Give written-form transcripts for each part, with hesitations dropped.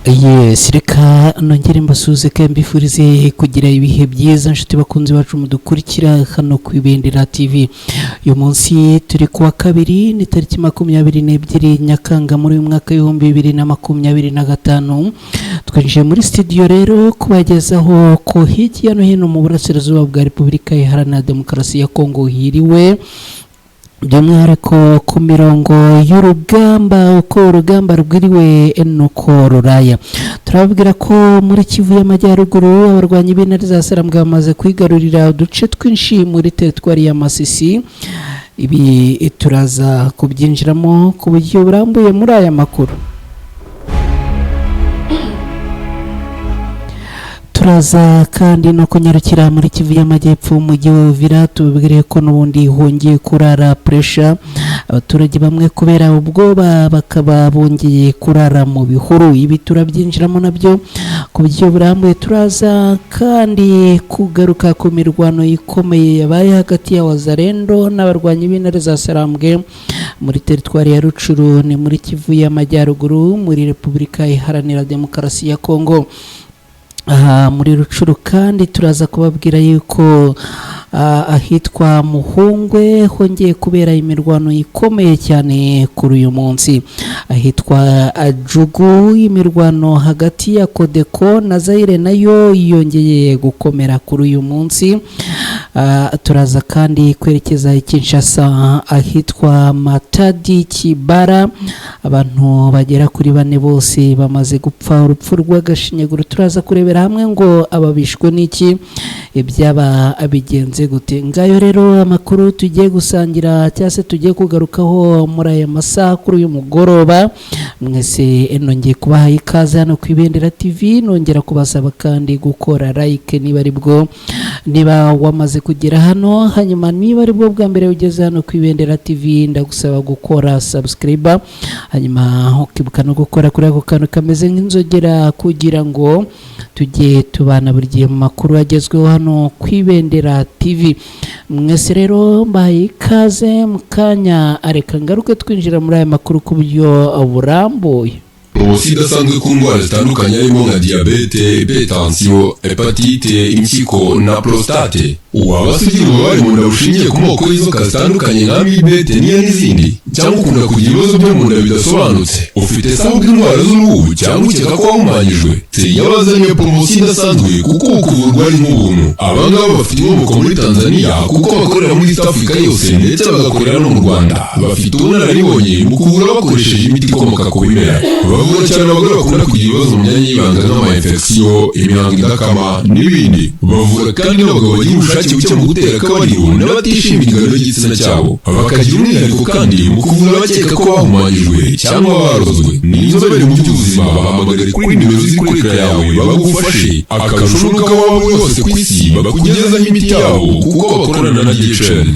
Yes, reka nongere mbasuhuze kandi mbifurize kugira ibihe byiza, nshuti bakunzi bacu mudukurikira hano ku Ibendera TV. Uyu munsi turi kuwa kabiri, ni tariki 22 Nyakanga muri uyu mwaka w'2025. Twinjiye muri studio rero kubagezaho ko hirya no hino mu burasirazuba bwa Repubulika Iharanira Demokarasi ya Kongo hiriwe, by'umwihariko ku mirongo y'urugamba, uko urugamba rwiriwe nuko ruraya. Turababwira ko muri Kivu y'Amajyaruguru abarwanyi b'Intare za Sarambwe bamaze kwigarurira uduce twinshi muri teritwari ya Masisi. Ibi turaza kubyinjiramo ku buryo burambuye muri aya makuru. Turaza kandi no kunyarukira muri Kivu y'Amajyepfo, umujyi wa Uvira, tubabwire ko n'ubundi hongeye kurara pressure, abaturage bamwe kubera ubwoba bakaba bongeye kurara mu bihuru. Ibi turabyinjiramo nabyo ku buryo burambuye. Turaza kandi kugaruka ku mirwano ikomeye yabaye hagati ya Wazalendo n'abarwanyi b'Intare za Sarambwe muri teritwari ya Rucuru, ni muri Kivu y'Amajyaruguru, muri Repubulika Iharanira Demokarasi ya Kongo. Aha muri Rucuru kandi turaza kubabwira yuko ahitwa Muhungwe hongeye kubera imirwano ikomeye cyane kuri uyu munsi. Ahitwa Ajugu imirwano hagati ya Kodeko na Zaire nayo yongeye gukomera kuri uyu munsi. Turaza kandi kwerekeza i Kinshasa, ahitwa Matadi Kibara, abantu bagera kuri bane bose bamaze gupfa urupfu rw'agashinyaguro. Turaza kurebera hamwe ngo ababishwe n'iki, ibyaba bigenze gute. Ngayo rero amakuru tugiye gusangira cyangwa se tugiye kugarukaho muri aya masaha kuri uyu mugoroba. Mwese nongeye kubaha ikaze hano ku Ibendera TV, nongera kubasaba kandi gukora like niba ari bwo, niba wamaze kugera hano. Hanyuma niba ari bwo bwa mbere ugeze hano ku Ibendera TV, ndagusaba gukora subscribe, hanyuma ukibuka no gukora kuri ako kantu kameze nk'inzogera kugira ngo tujye tubana buri gihe mu makuru agezweho hano ku Ibendera TV. Mwese rero mbahaye ikaze. Mu kanya areka ngaruke twinjira muri aya makuru ku buryo burambuye. Poromosiyo idasanzwe ku ndwara zitandukanye harimo nka diyabete, hypertension, hepatite, impyiko na prostate. Waba se ugira ububabare mu nda bushingiye ku moko y'inzoka zitandukanye nka amibe, teniya n'izindi, cyangwa ukunda kugira ibibazo byo mu nda bidasobanutse? Ufite se ahubwo indwara z'uruhu cyangwa ukeka ko wahumanyijwe? Yabazaniye poromosiyo idasanzwe kuko ubu kuvurwa ari nk'ubuntu. Aba ngaba bafite inkomoko muri Tanzania kuko bakorera muri East Africa yose ndetse bagakorera no mu Rwanda. Bafite ubunararibonye mu kuvura bakoresheje imiti ikomoka ku bimera. Bavura cyane abagore bakunda kugira ibibazo mu myanya y'ibanga nk'ama infection, imihango idakama n'ibindi. Bavura kandi n'abagabo bagira ubushake buke mu gutera akabariro n'abatishimira ingano y'igitsina cyabo. Bakagira umwihariko kandi mu kuvura abakeka ko bahumanyijwe cyangwa barozwe. Ni inzobere mu by'ubuzima, bahamagare kuri nimero ziri kuri ekara yawe bagufashe. Akarusho nuko aho waba uri hose ku isi bakugezaho imiti yabo kuko bakorana na DHL.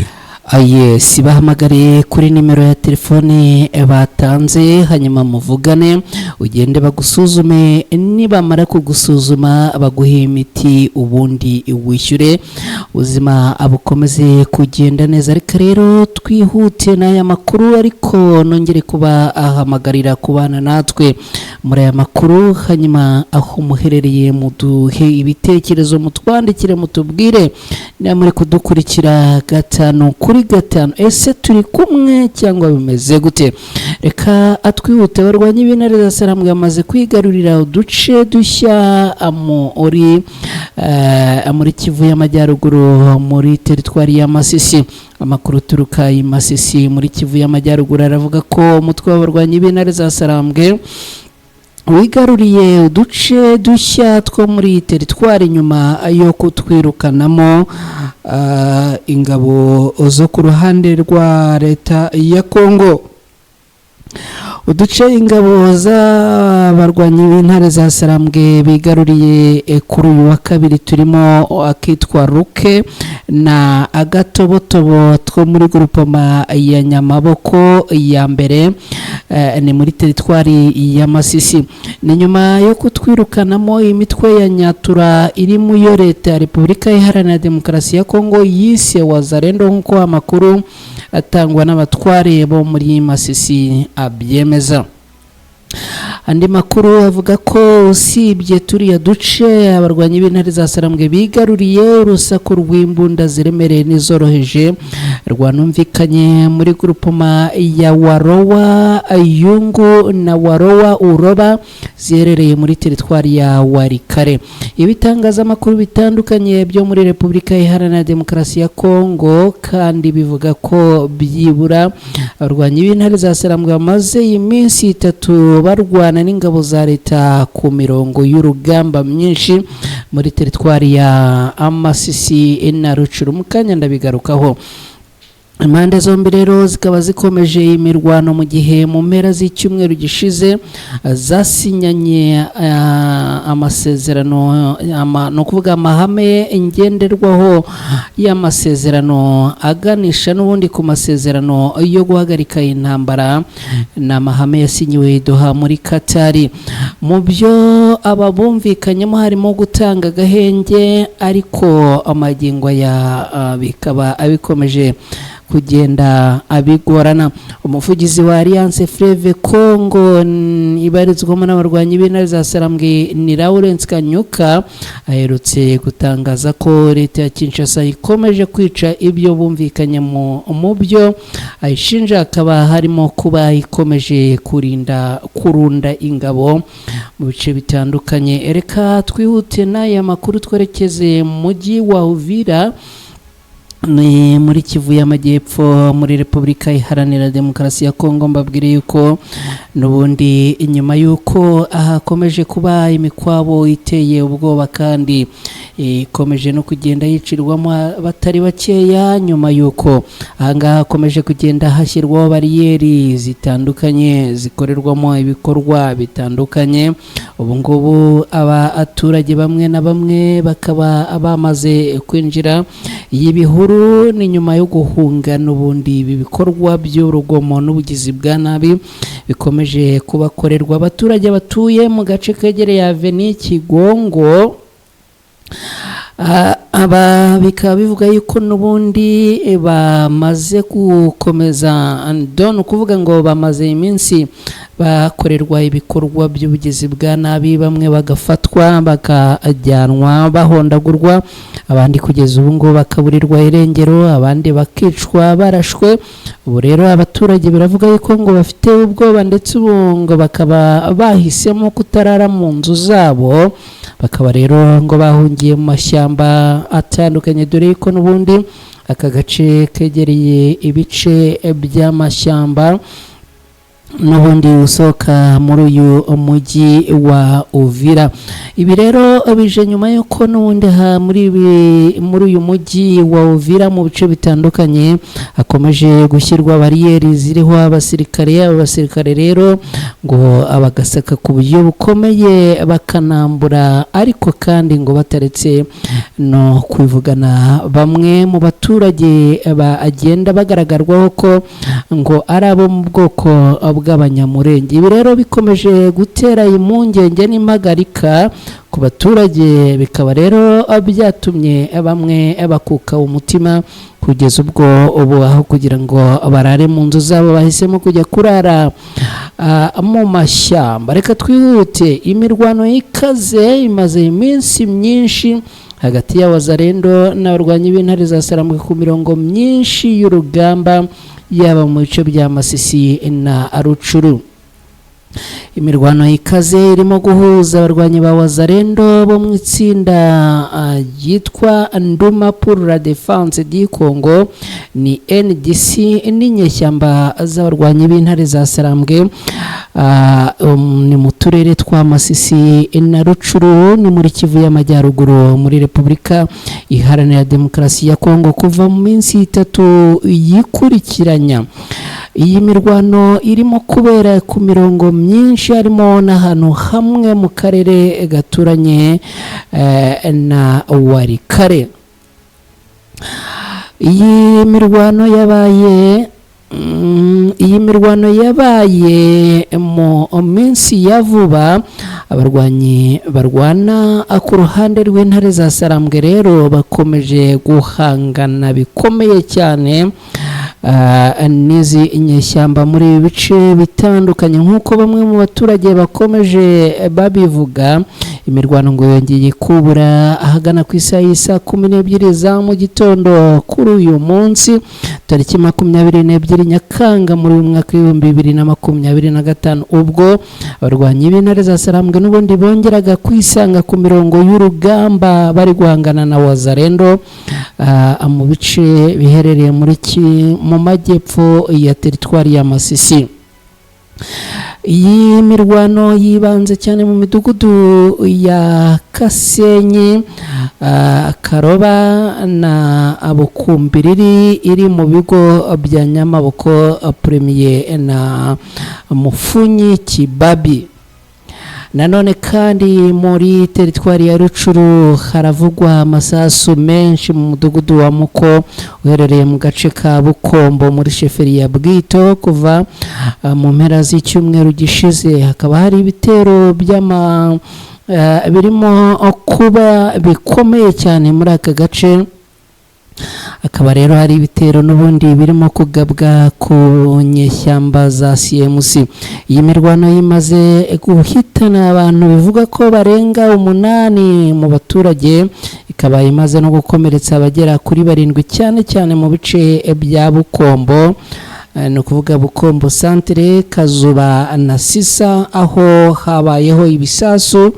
Yes, bahamagariye kuri nimero ya telefone batanze, hanyuma muvugane, ugende bagusuzume. Nibamara kugusuzuma baguhe imiti, ubundi wishyure, ubuzima bukomeze kugenda neza. Ariko rero twihute n'aya makuru, ariko nongere kuba ahamagarira kubana natwe muri aya makuru. Hanyuma aho muherereye muduhe ibitekerezo, mutwandikire, mutubwire niba muri kudukurikira gatanu kuri gatanu, ese turi kumwe cyangwa bimeze gute? Reka atwihute. Barwanya ibintare za Sarambwe bamaze kwigarurira uduce dushya muri Kivu y'Amajyaruguru, muri teritwari ya Masisi. Amakuru uturuka i Masisi muri Kivu y'Amajyaruguru aravuga ko umutwe w'abarwanyi b'Intare za Sarambwe wigaruriye uduce dushya two muri teritwari nyuma yo kutwirukanamo ingabo zo ku ruhande rwa leta ya Kongo. Uduce ingabo z'abarwanyi b'Intare za Sarambwe bigaruriye kuri uyu wa kabiri turimo akitwa Ruke na Agatobotobo two muri grupoma ya Nyamaboko ya mbere, ni muri teritwari ya Masisi. Ni nyuma yo kutwirukanamo imitwe ya Nyatura iri mu yo leta ya Repubulika Iharanira Demokarasi ya Kongo yise Wazalendo, nk'uko amakuru atangwa n'abatware bo muri Masisi abyemeza. Andi makuru avuga ko usibye turiya duce abarwanyi b'intare za Sarambwe bigaruriye, urusaku rw'imbunda ziremereye n'izoroheje rwanumvikanye muri groupement ya Warowa Yungu na Warowa Uroba ziherereye muri teritwari ya Walikale. Ibitangazamakuru bitandukanye byo muri Repubulika Iharanira Demokarasi ya Kongo kandi bivuga ko byibura abarwanyi b'intare za Sarambwe bamaze iminsi 3 barwana n'ingabo za leta ku mirongo y'urugamba myinshi muri teritwari ya Amasisi na Rucuru. Mu kanya ndabigarukaho. Impande zombi rero zikaba zikomeje imirwano mu gihe mu mpera z'icyumweru gishize zasinyanye amasezerano, ni ukuvuga amahame ngenderwaho y'amasezerano aganisha n'ubundi ku masezerano yo guhagarika intambara. Ni amahame yasinyiwe Doha muri Katari. Mu byo aba bumvikanyemo harimo gutanga agahenge, ariko amagingo ya bikaba abikomeje kugenda abigorana. Umuvugizi wa Alliance Fleuve Congo ibarizwamo n'abarwanyi b'intare za Sarambwe ni Lawrence Kanyuka, aherutse gutangaza ko leta ya Kinshasa ikomeje kwica ibyo bumvikanye. Mu byo ayishinja hakaba harimo kuba ikomeje kurinda kurunda ingabo mu bice bitandukanye. Reka twihute n'aya makuru twerekeze mu mujyi wa Uvira, ni muri Kivu y'Amajyepfo muri Repubulika Iharanira Demokarasi ya Kongo. Mbabwire yuko n'ubundi inyuma y'uko ahakomeje kuba imikwabo iteye ubwoba kandi ikomeje no kugenda yicirwamo batari bakeya, nyuma y'uko ahangaha hakomeje kugenda hashyirwaho bariyeri zitandukanye zikorerwamo ibikorwa bitandukanye, ubu ngubu abaturage bamwe na bamwe bakaba bamaze kwinjira iyi bihuru. Ni nyuma yo guhunga n'ubundi ibi bikorwa by'urugomo n'ubugizi bwa nabi bikomeje kubakorerwa. Abaturage batuye mu gace kegereye Aveni Kigongo, aba bikaba bivuga yuko n'ubundi bamaze gukomeza ni ukuvuga ngo bamaze iminsi bakorerwa ibikorwa by'ubugizi bwa nabi, bamwe bagafatwa bakajyanwa bahondagurwa, abandi kugeza ubu ngubu bakaburirwa irengero, abandi bakicwa barashwe. Ubu rero abaturage biravuga yuko ngo bafite ubwoba, ndetse ubu ngo bakaba bahisemo kutarara mu nzu zabo, bakaba rero ngo bahungiye mu mashyamba atandukanye, dore yuko n'ubundi aka gace kegereye ibice by'amashyamba n'ubundi usohoka muri uyu mujyi wa Uvira. Ibi rero bije nyuma y'uko n'ubundi muri uyu mujyi wa Uvira mu bice bitandukanye hakomeje gushyirwa bariyeri ziriho abasirikare. Aba basirikare rero ngo abagasaka ku buryo bukomeye bakanambura, ariko kandi ngo bataretse no kwivugana bamwe mu baturage bagenda bagaragarwaho ko ngo ari abo mu bwoko bw'Abanyamurenge. Ibi rero bikomeje gutera impungenge n'impagarika ku baturage, bikaba rero byatumye bamwe bakuka umutima kugeza ubwo ubu aho kugira ngo barare mu nzu zabo bahisemo kujya kurara mu mashyamba. Reka twihute. Imirwano ikaze imaze iminsi myinshi hagati y'Abazarendo n'abarwanyi b'intare za Sarambwe ku mirongo myinshi y'urugamba, yaba mu bice bya Masisi na Rucuru. Imirwano ikaze irimo guhuza abarwanyi ba Wazarendo bo mu itsinda ryitwa Nduma pour la Défense du Congo ni NDC n'inyeshyamba z'abarwanyi b'intare za Sarambwe, ni mu turere twa Masisi na Rucuru, ni muri Kivu y'Amajyaruguru muri Repubulika Iharanira Demokarasi ya Kongo kuva mu minsi 3 yikurikiranya. Iyi mirwano irimo kubera ku mirongo myinshi, harimo n'ahantu hamwe mu karere gaturanye na Walikale. Iyi mirwano yabaye mu minsi ya vuba. Abarwanyi barwana ku ruhande rw'intare za Sarambwe rero bakomeje guhangana bikomeye cyane N'izi inyeshyamba muri ibi bice bitandukanye, nk'uko bamwe mu baturage bakomeje babivuga, imirwano ngo yongeye kubura ahagana ku isaha y'isa 12 za mu gitondo kuri uyu munsi, tariki 22 Nyakanga muri uyu mwaka w'2025, ubwo abarwanyi b'intare za Sarambwe n'ubundi bongeraga kwisanga ku mirongo y'urugamba bari guhangana na Wazalendo mu bice biherereye muri mu majyepfo ya teritwari ya Masisi. Iyi mirwano yibanze cyane mu midugudu ya Kasenyi, Karoba na Bukumbiriri iri mu bigo bya Nyamaboko Premier na Mufunyi Kibabi. Nanone kandi muri teritwari ya Rucuru haravugwa amasasu menshi mu mudugudu wa Muko uherereye mu gace ka Bukombo muri sheferi ya Bwito kuva mu mpera z'icyumweru gishize. Hakaba hari ibitero by'ama birimo kuba bikomeye cyane muri aka gace. Akaba rero hari ibitero n'ubundi birimo kugabwa ku nyeshyamba za CMC. Iyi mirwano yimaze guhitana abantu bivuga ko barenga 8 mu baturage, ikaba imaze no gukomeretsa abagera kuri 7, cyane cyane mu bice bya Bukombo, ni ukuvuga Bukombo Centre, Kazuba na Sisa, aho habayeho ibisasu,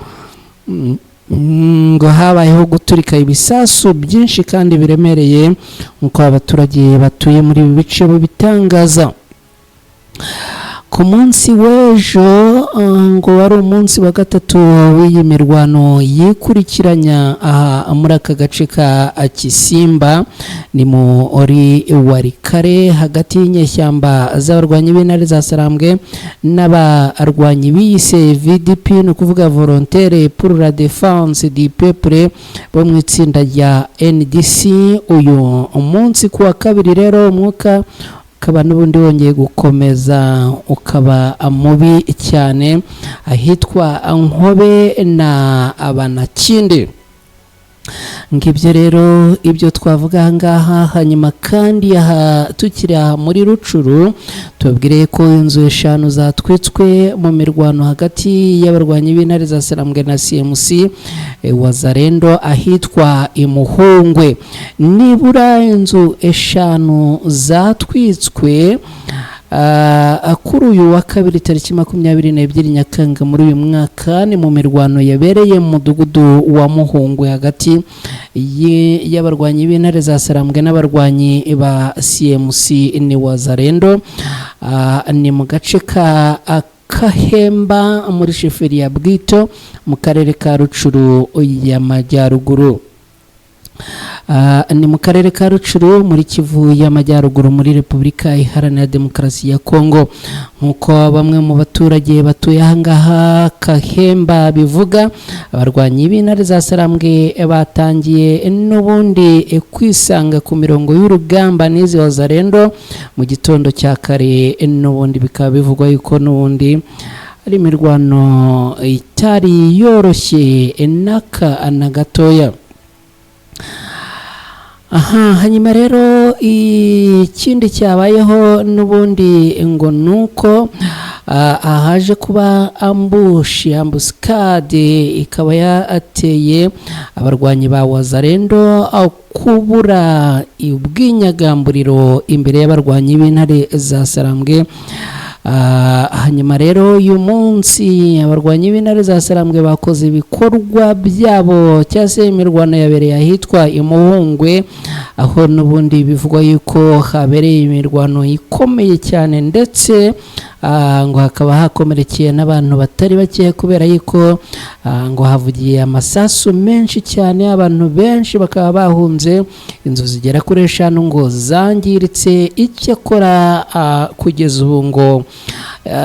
ngo habayeho guturika ibisasu byinshi kandi biremereye, nk'uko abaturage batuye muri ibi bice babitangaza. Ku munsi w'ejo ngo wari umunsi wa gatatu w'iyi mirwano yikurikiranya aha muri aka gace ka Kisimba, ni muri Warikare, hagati y'inyeshyamba z'abarwanyi b'intare za Sarambwe n'abarwanyi biyise VDP, ni ukuvuga Volontaire pour la Défense du Peuple, bo mu itsinda rya NDC. Uyu munsi ku wa kabiri rero umwuka ukaba n'ubundi wongeye gukomeza ukaba mubi cyane ahitwa Nkobe na Abanakindi. Ngibyo rero ibyo twavuga aha ngaha. Hanyuma kandi aha tukiri aha muri Rucuru, tubabwire ko inzu 5 zatwitswe mu mirwano hagati y'abarwanyi b'intare za Sarambwe na CMC Wazalendo ahitwa Imuhungwe. Nibura inzu 5 zatwitswe kuri uyu wa kabiri tariki 22 Nyakanga muri uyu mwaka, ni mu mirwano yabereye mu mudugudu wa Muhungwe hagati y'abarwanyi b'intare za Sarambwe n'abarwanyi ba CMC ni Wazalendo, ni mu gace ka Kahemba muri sheferi ya Bwito mu karere ka Rucuru y'Amajyaruguru. Ni mu karere ka Rucuru muri Kivu y'Amajyaruguru muri Repubulika Iharanira Demokarasi ya Kongo. Nk'uko bamwe mu baturage batuye aha ngaha Kahemba bivuga, abarwanyi b'intare za Sarambwe batangiye n'ubundi kwisanga ku mirongo y'urugamba n'izi Wazalendo mu gitondo cya kare, n'ubundi bikaba bivugwa yuko n'ubundi ari imirwano itari yoroshye n'aka na gatoya. Aha hanyuma rero ikindi cyabayeho n'ubundi ngo nuko ahaje kuba ambushi, ambusikade, ikaba yateye abarwanyi ba Wazalendo kubura ubwinyagamburiro imbere y'abarwanyi b'intare za Sarambwe. Hanyuma rero uyu munsi abarwanyi b'intare za Sarambwe bakoze ibikorwa byabo, cyangwa se imirwano yabereye ahitwa Imuhungwe, aho n'ubundi bivugwa yuko habereye imirwano ikomeye cyane, ndetse ngo hakaba hakomerekeye n'abantu batari bake, kubera yuko ngo havugiye amasasu menshi cyane, abantu benshi bakaba bahunze, inzu zigera kuri 5 ngo zangiritse. Icyakora kugeza ubu ngo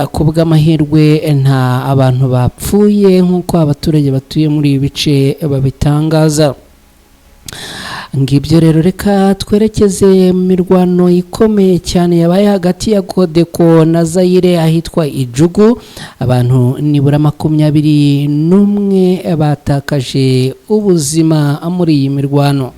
ku bw'amahirwe nta abantu bapfuye, nk'uko abaturage batuye muri ibi bice babitangaza. Ngibyo rero, reka twerekeze mu mirwano ikomeye cyane yabaye hagati ya Kodeko na Zaire ahitwa Ijugu. Abantu nibura 21 batakaje ubuzima muri iyi mirwano.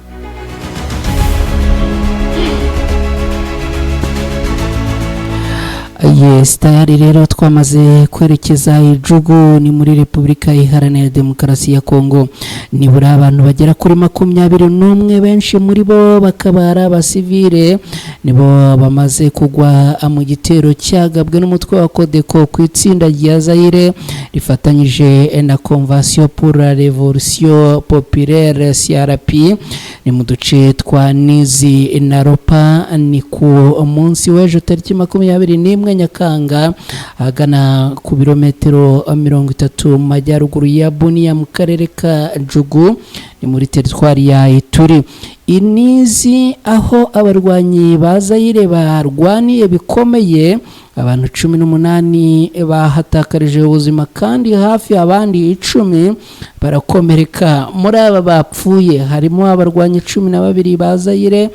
Yes, tayari rero twamaze kwerekeza i Djugu, ni muri Repubulika Iharanira Demokarasi ya Kongo. Nibura abantu bagera kuri 21, benshi muri bo bakaba ari abasivile, nibo bamaze kugwa mu gitero cyagabwe n'umutwe wa Codeco ku itsinda rya Zaire rifatanyije na Convention pour la Révolution Populaire CRP, ni mu duce twa Nizi na Ropa. Ni ku munsi w'ejo tariki 21 Nyakanga, ahagana ku birometero 30 mu majyaruguru ya Bunia mu karere ka Djugu, ni muri teritwari ya Ituri. Inizi aho abarwanyi ba Zaire barwaniye bikomeye, abantu 18 bahatakarije ubuzima kandi hafi abandi 10 barakomereka. Muri aba bapfuye harimo abarwanyi 12 ba Zaire,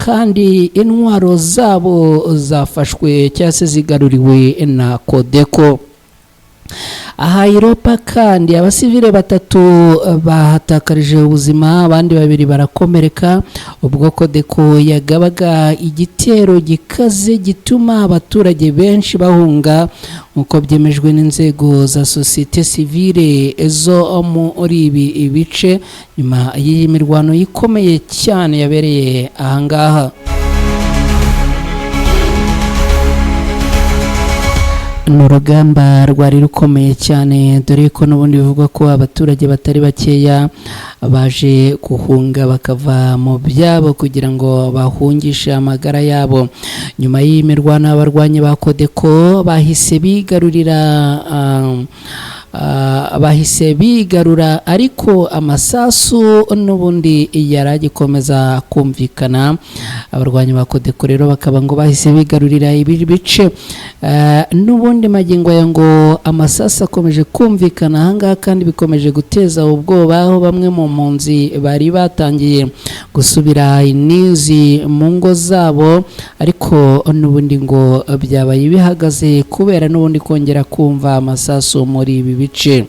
kandi intwaro zabo zafashwe cyangwa se zigaruriwe na Codeco. Aha i Ropa kandi abasivile batatu bahatakarije ubuzima, abandi babiri barakomereka ubwo Codeco yagabaga igitero gikaze gituma abaturage benshi bahunga, nk'uko byemejwe n'inzego za sosiyete sivile zo muri ibi bice, nyuma y'iyi mirwano ikomeye cyane yabereye ahangaha. Ni urugamba rwari rukomeye cyane, dore ko n'ubundi bivugwa ko abaturage batari bakeya baje guhunga bakava mu byabo kugira ngo bahungishe amagara yabo. Nyuma y'iyi mirwano, abarwanyi ba Codeco bahise bigarurira bahise bigarura, ariko amasasu n'ubundi yari agikomeza kumvikana. Abarwanyi ba Codeco rero bakaba ngo bahise bigarurira ibi bice. N'ubundi magingo aya ngo amasasu akomeje kumvikana ahangaha, kandi bikomeje guteza ubwoba, aho bamwe mu mpunzi bari batangiye gusubira inizi mu ngo zabo, ariko n'ubundi ngo byabaye bihagaze kubera n'ubundi kongera kumva amasasu muri ibi bice.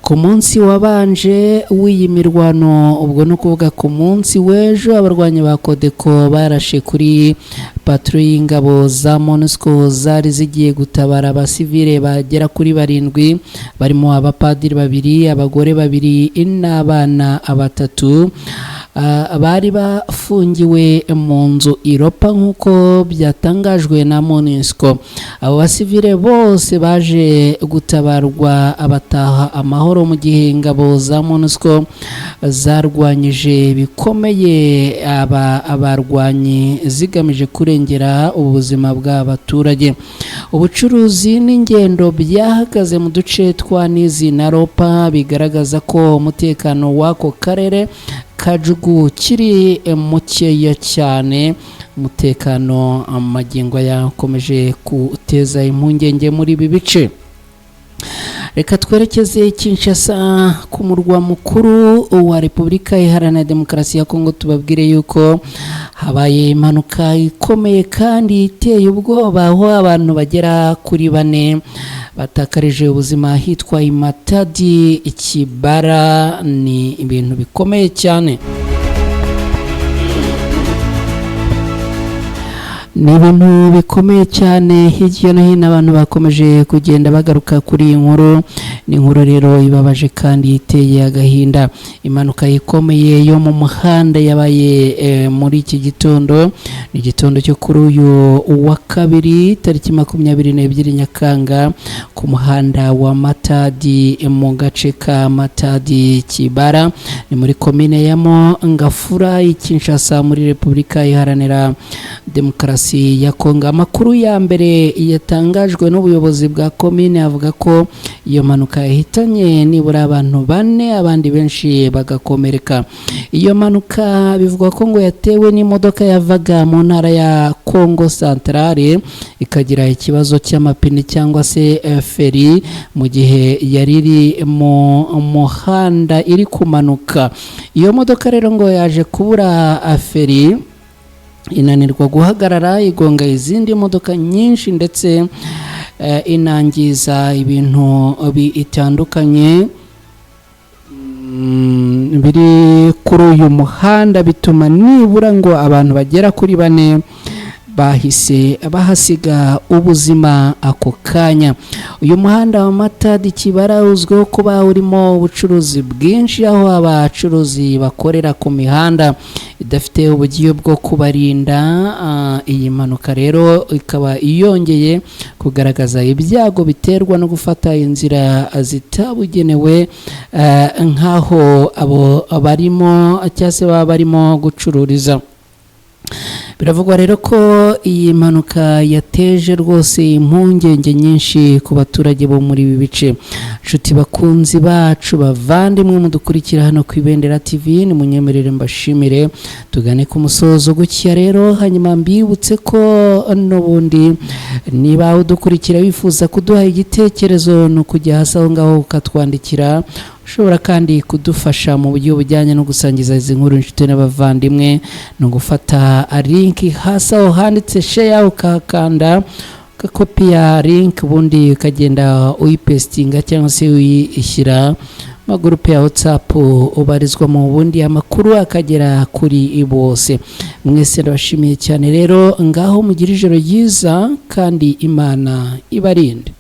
Ku munsi wabanje w'iyi mirwano, ubwo ni ukuvuga ku munsi w'ejo, abarwanyi ba Codeco barashe kuri patrouille y'ingabo za MONUSCO zari zigiye gutabara abasivile bagera kuri barindwi, barimo abapadiri babiri, abagore babiri n'abana batatu, bari bafungiwe mu nzu i Ropa, nk'uko byatangajwe na MONUSCO. Abo basivile bose baje gutabarwa abataha amahoro, mu gihe ingabo za MONUSCO zarwanyije bikomeye aba abarwanyi zigamije kurengera ubuzima bw'abaturage. Ubucuruzi n'ingendo byahagaze mu duce twa Nizi na Ropa, bigaragaza ko umutekano w'ako karere ka Djugu kiri mukeya cyane. Umutekano amagingo yakomeje guteza impungenge muri ibi bice. Reka twerekeze Kinshasa, ku murwa mukuru wa Repubulika Iharanira Demokarasi ya Kongo, tubabwire yuko habaye impanuka ikomeye kandi iteye ubwoba, aho abantu bagera kuri bane batakarije ubuzima hitwa i Matadi Kibara. Ni ibintu bikomeye cyane, ni ibintu bikomeye cyane. Hirya no hino abantu bakomeje kugenda bagaruka kuri iyi nkuru. Ni inkuru rero ibabaje kandi iteye agahinda. Impanuka ikomeye yo mu muhanda yabaye muri iki gitondo, ni igitondo cyo kuri uyu wa kabiri tariki 22 Nyakanga, ku muhanda wa Matadi mu gace ka Matadi Kibara, ni muri komine ya Ngafura i Kinshasa muri Repubulika Iharanira Demokarasi ya Kongo. Amakuru ya mbere yatangajwe n'ubuyobozi bwa komine avuga ko iyo mpanuka yahitanye nibura abantu bane, abandi benshi bagakomereka. Iyo mpanuka bivugwa ko ngo yatewe n'imodoka yavaga mu ntara ya Kongo Centrale ikagira ikibazo cy'amapine cyangwa se feri mu gihe yari iri mu muhanda iri kumanuka. Iyo modoka rero ngo yaje kubura feri, inanirwa guhagarara, igonga izindi modoka nyinshi ndetse inangiza ibintu bitandukanye biri kuri uyu muhanda, bituma nibura ngo abantu bagera kuri bane Bahise bahasiga ubuzima ako kanya. Uyu muhanda wa Matadi Kibara uzwiho kuba urimo ubucuruzi bwinshi, aho abacuruzi bakorera ku mihanda idafite uburyo bwo kubarinda. Iyi mpanuka rero ikaba yongeye kugaragaza ibyago biterwa no gufata inzira zitabugenewe, nk'aho abo barimo cyangwa se baba barimo gucururiza. Biravugwa rero ko iyi mpanuka yateje rwose impungenge nyinshi ku baturage bo muri ibi bice. Inshuti bakunzi bacu, bavandimwe mudukurikira hano ku Ibendera TV, nimunyemerere mbashimire, tugane ku musozo gutya rero. Hanyuma mbibutse ko n'ubundi niba udukurikira wifuza kuduha igitekerezo, ni ukujya hasi aho ngaho ukatwandikira. Ushobora kandi kudufasha mu buryo bujyanye no gusangiza izi nkuru inshuti n'abavandimwe, ni ugufata link hasi aho handitse share, ukahakanda, ugakopiya link, ubundi ukagenda uyipesitinga cyangwa se uyishyira magurupe ya WhatsApp ubarizwamo, ubundi amakuru akagera kuri bose. Mwese ndabashimiye cyane rero. Ngaho mugire ijoro ryiza kandi Imana ibarinde.